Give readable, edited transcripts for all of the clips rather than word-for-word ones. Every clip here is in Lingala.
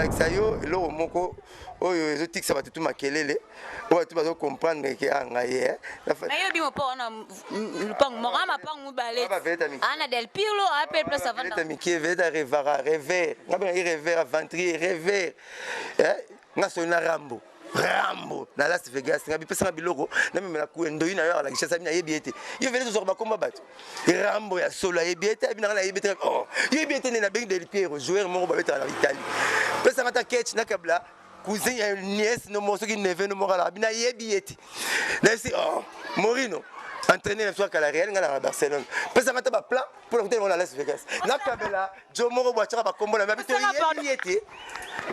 Nakolakisa yo eloko moko oyo ezotikisa bato tu makelele, oyo bato bazo comprendre ke ah ngai eh. Mais yo bimo po wana lupango moko, ama pango mibale. Ana Del Pirlo, a pe place avanda. Veleta mikie, veleta revara, rever. Nga benga rever, aventurier, rever. Eh, nga soli na Rambo. Rambo na Las Vegas nga bipesa nga biloko na memela kuya ndoyi na yo ala Kinshasa bina yebi ete yo vele tozwaka bakomba bato Rambo ya solo ayebi ete ayebi na nga nayebi ete oh yebi ete nde nabengi Del Piero joueur moko babetaka na Italie pesa nga ta ketch na kabla cousin ya nièce no moko soki neveu no moko alaka bina yebi ete nayebisi oh Morino entraîneur na biso ya kala Real nga na Barcelone pesa nga ta ba plan mpo na kutana na Las Vegas nakabela jo moko bo atiaka bakombo na babi toyebi ye te,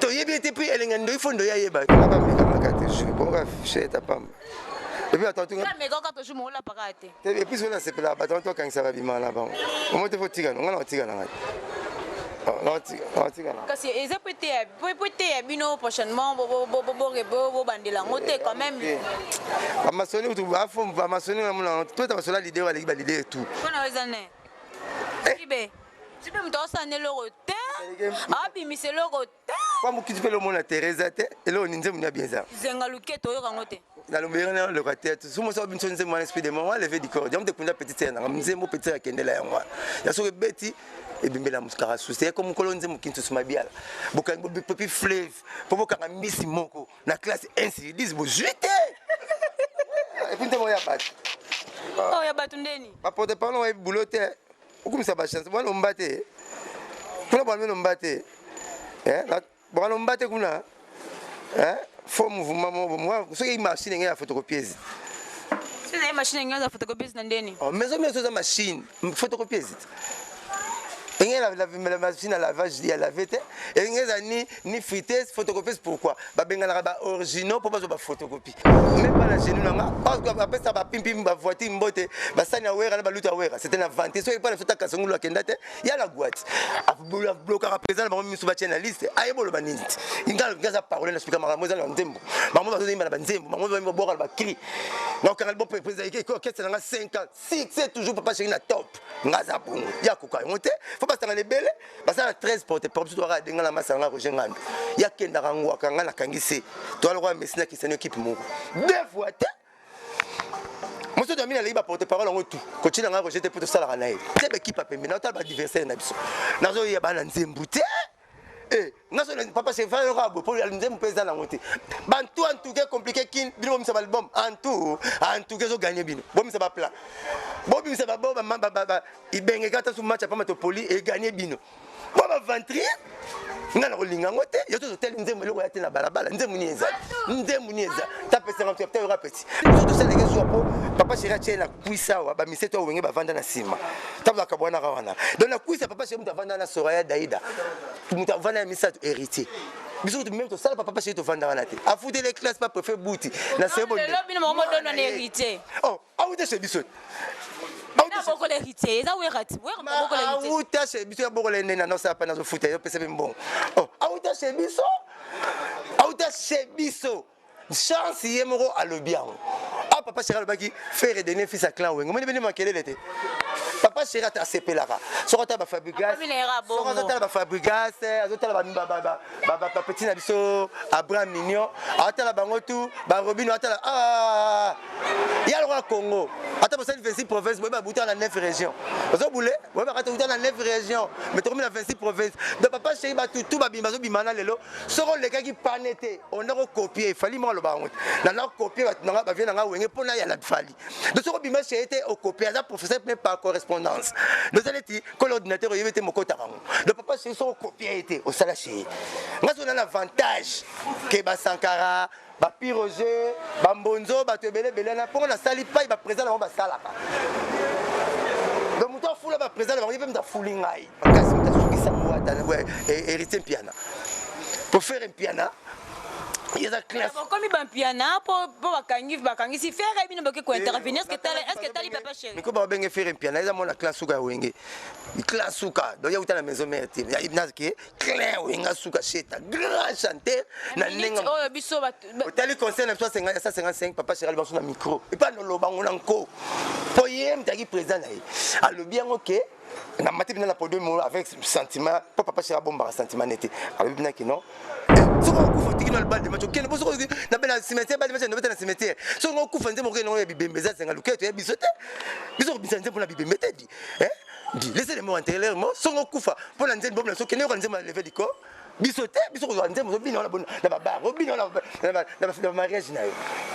toyebi ye te mpe elenga ndoi fo ndoi ayeba bamekamaka te jour bonga sheta pamba epuis bato epuis oyo nasepelaka bato wana tokangisa babima na bango omo te fo tika nga na otika na ngai kasi eza po eteya bino prochainement bobandela yango te quand même. Bamasoni kutu bamasoni namona tobeta masolo ya leader, aleki baleader tout. Mpona eza ne jibe jibe moto aosala na eloko te, abimisa eloko te. Kwa mokiti mpe lomona Teresa te, eloko ni nzembo ni bien eza. Zenga luketo oyoka yango te. Nalombelaka na loka te so moso biso nzembo wana esprit de mort levé du corps diamte kunda petite sœur nanga nzembo petite sœur akendela yango wana ya soki ebeti ebimbela mosikaka susi eko mokolo nzembo kinsusu mabiala bokangi bopepi fleuve mpo bokanga mbisi moko na classe 1 sur 10 bozwi te epuis nzembo ya bato. Oh, ya bato ndeni. Baporte parole oyebi boulot te, okumisa bachance bwana omba te kuna, bwana mino omba te, bwana omba te kuna faux mouvement moko soki machine enge ya photocopieuse. Ezali machine enge ya photocopieuse na ndeni. Maison mère eza machine photocopieuse enge la machine à lavage ya lave te, enge eza ni friteuse photocopieuse. Pourquoi babenganaka ba originaux? Mpo bazwa baphotocopie même pas na genou nanga parce que bapesa bapimpim bavoiture mbote basani ya Wera na baluta ya Wera. C'était na vente soki epa na biso ta Kasongulu akenda te ya na gwati ablokaka président na bango miso batie na liste ayeba oloba nini te. Nga aza parole na spika makambo eza na nzembo, bango bazoyimba na banzembo, bango babwaka na bacri na okanga bo président orchestre nanga 5 ans succès toujours, papa chéri na top. Nga aza bongo ya koka yango te, fo basangana ebele basala 13 porte parole. Biso toaka adenga na masa nanga Roger Ngando yakendaka ngwaka nga nakangi se toa lokola Messi na Cristiano équipe moko deux fois te. Mosusu amini aleki baporte parole yango tu kotina ngai Roger te mpo tosalaka na ye te baekipe apembe na otala baadversaire na biso nazoya bana nzembu te. Nga so papa chéri fana yoka boye mpo nzembo mpe eza nango te. Bantu en tout cas compliqué kin bino bomisa baalbum en tout cas ezoganye bino, bomisa baplan, bobimisa babo ibengeka ata su match apama topoli eganye bino po baventrie. Nga na kolinga yango te. Yo tozotali nzembo eloko ya te na balabala, nzembo nini ezali, nzembo nini eza tapesanga ta yoka peti biso tosalaki zuwa mpo papa chéri atie na kwisa awa bamiseto ya Wenge bavanda na nsima ntango bakabwanaka wana. Donc na kwisa papa chéri moto avanda na Soraya Daida, moto avanda ya misato héritier. Biso kutu meme tosala papa chéri tovanda wana te, afutele classe pa préfet buti na sebo. Lelo bino moko modonwa na héritier. Oh, awuta chez biso. Bokola héritier eza Wera ti Wera bokola héritier. Awuta chez biso ya bokola nde na nosala pa nazofuta yo pesa mpe mbongo. Oh, awuta chez biso, awuta chez biso. Chance ye moko alobi yango. Ah, papa chéri alobaki frère dernier fils ya clan Wenge omoni bene makelele te. Papa chéri ata asepelaka soki atala bafabrigas, soki azotala bafabrigas, azotala bapeti na biso Abraham Mignon, atala bango tu barobino, atala ya lokola Congo ata bosali 26 province, boyeba buta na 9 région ozobule, boyebaka te uta na 9 région, mais tokomi na 26 province. Donc papa chéri batutu babima bazobima na lelo soki olekaki pane te onda kokopie Fally moko aloba yango te nana kopie bato nanga bavie nanga Wenge mpo na ya Fally. Donc soki obima chez te okopie, aza professeur mais par correspondance. Donc eza neti kolo ordinateur oyebi te mokotaka yango. Donc papa chéri soki okopie ye te osala chez ye. Nga soki na avantage ke basankara bapi Roger bambonzo bato ebele ebele na mpongo nasali pai baprésident na bango basalaka. Donc moto afula baprésident na bango ye mpe moto afuli ngai makasi, moto asukisa mwata héritier Mpiana po Ferre Mpiana eza classe. Bokomi bampiana po bakangi bakangisi Ferre, bino boke kointervenir. Est-ce que tali papa chéri? Miko babenge Ferre Mpiana eza mwana classe suka ya Wenge, classe suka. Donc ya uta na maison mère te nake clair Wenga suka sheta grand chanteur na ndenge oyo biso. Otali concert na biso 155, papa chéri alobi na micro epa noloba ngo na nko mpo ye moto ayaki président na ye alobi yango ke. Na mati bina na podium avec sentiment po papa chéri abombaka sentiment nete alobi bina kino eh, soki okufa otiki na balle de match okende po soki na bena cimetière balle de match nobeta na cimetière soki okufa nzembo okende yango ya bibembe eza zenga luketo ya biso te biso kobimisa nzembo na bibembe te di eh? Di laissez les morts enterrer leurs morts. Soki okufa mpo na nzembo na soki kende yoka nzembo na leve du corps biso te biso kozwa nzembo ozobina wana na babar obina wana na bamariage na yo.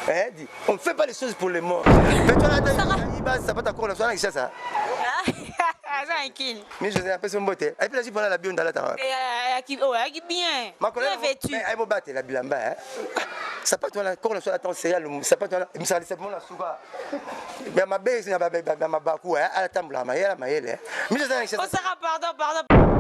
Eh, di on fait pas les choses pour les morts. Mais toi là sapata koko na so na Kinshasa. Aza na Kini. Mi José apesi mbote. Et puis la jupe la bio ndala ta. Ayaki bien. Bien vêtu. Ayi bobatela bilamba eh. Sapato wana koko na so ata céréale sapato wana misala lisepmo na suka. Ya mabe ya mabaku eh atambola mayele mayele. Mi José na Kinshasa. Osaka pardon pardon.